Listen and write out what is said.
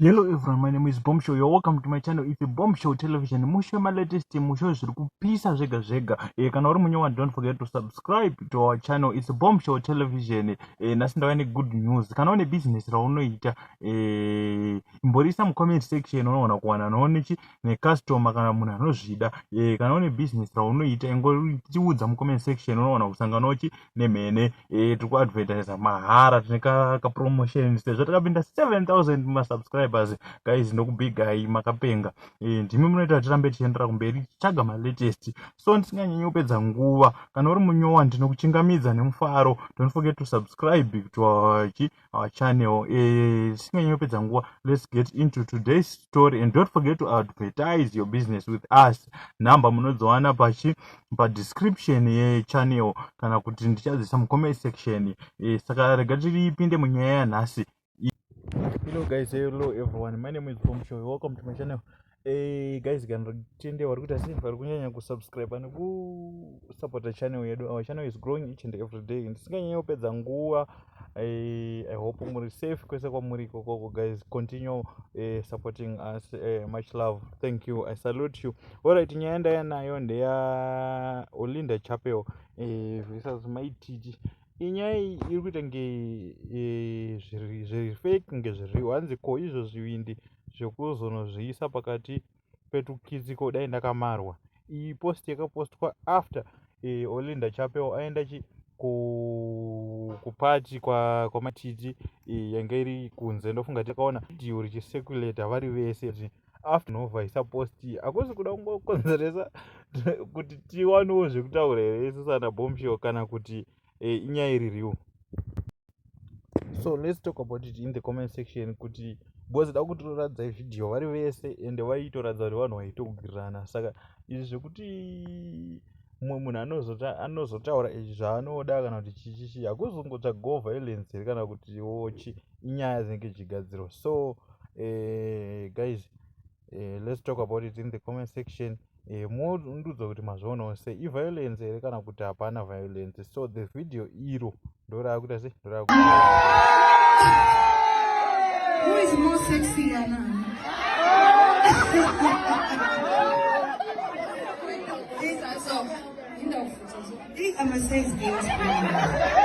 Hello everyone, my name is Bomb Show. You're welcome to my channel. It's a Bomb Show Television. Musho my latest musho zviri kupisa zvega zvega. Eh, kana uri munyowa don't forget to subscribe to our channel. It's a Bomb Show Television. Eh, nhasi ndauya ne good news. Kana une business raunoita, eh, imborisa mu comment section unoona kuwana noone chi ne customer kana munhu anozvida. Eh, kana une business raunoita ingotiudza mu comment section unoona kusangana chi nemhene. Eh, tiri kuadvertisa mahara tine kapromotion sezvo takapinda 7000 masubscribers guys ndokubigai makapenga. Eh, ndimi munoita tirambe tichiendera kumberi tichitsvaga malatest. So ndisinganyanyi kupedza nguva, kana uri munyowa ndinokuchingamidza nemufaro. Don't forget to subscribe to our channel. Eh, tisinganyanyi kupedza nguva, let's get into today's story and don't forget to advertise your business with us. Nhamba munodziwana pachi padescription yechannel kana kuti ndichadzisa mucomment section. Eh, saka rega tiripinde munyaya yanhasi. Hello guys, hello everyone, my name is Bomb Show. Welcome to my channel. Eh, guys, kana tende vari kuita sei vari kunyanya kusubscribe nekusupporta channel yedu. Our channel is growing each and every day. Ndisinganyanyi kupedza nguva, eh, I hope muri safe kwese kwamuri ikokoko. Guys, continue supporting us. Much love, thank you, I salute you. Alright, nyaya ndaya nayo ndeya Olinda Chapel versus Maititi. Inyaya iyi iri kuita nge zviri fake ngezviriwo. Hanzi ko izvo zvivindi zvekuzonozviisa pakati petukitsi, ko dai ndakamarwa. Iyi post yakapostwa after Olinda Chapel aenda chi kupati kwaMaititi yanga iri kunze. Ndofunga takaona video richicirculata vari vese after novhaisa post. Hakusi kuda kungokonzeresa kuti tiwanewo zvekutaura here isusu ana Bombshow, kana kuti inyaya iri real? So let's talk about it in the comment section, kuti because da kutoradzai vhidhiyo vari vese ende vaitoratidza kuti vanhu vaitowirirana. Saka izvi zvekuti mumwe munhu anozotaura izvi zvaanoda kana kuti chichichi, hakuzongotsvagawo violence here, kana kuti wochi inyaya dzinenge dzichigadzirwa? So guys, let's talk about it in the comment section. Mondiudza kuti mazvionawo sei, iviolence here kana kuti hapana violence? So the video iro ndoraakuita sei, ndoraa Who is more sexy than I? So, I'm a size girl.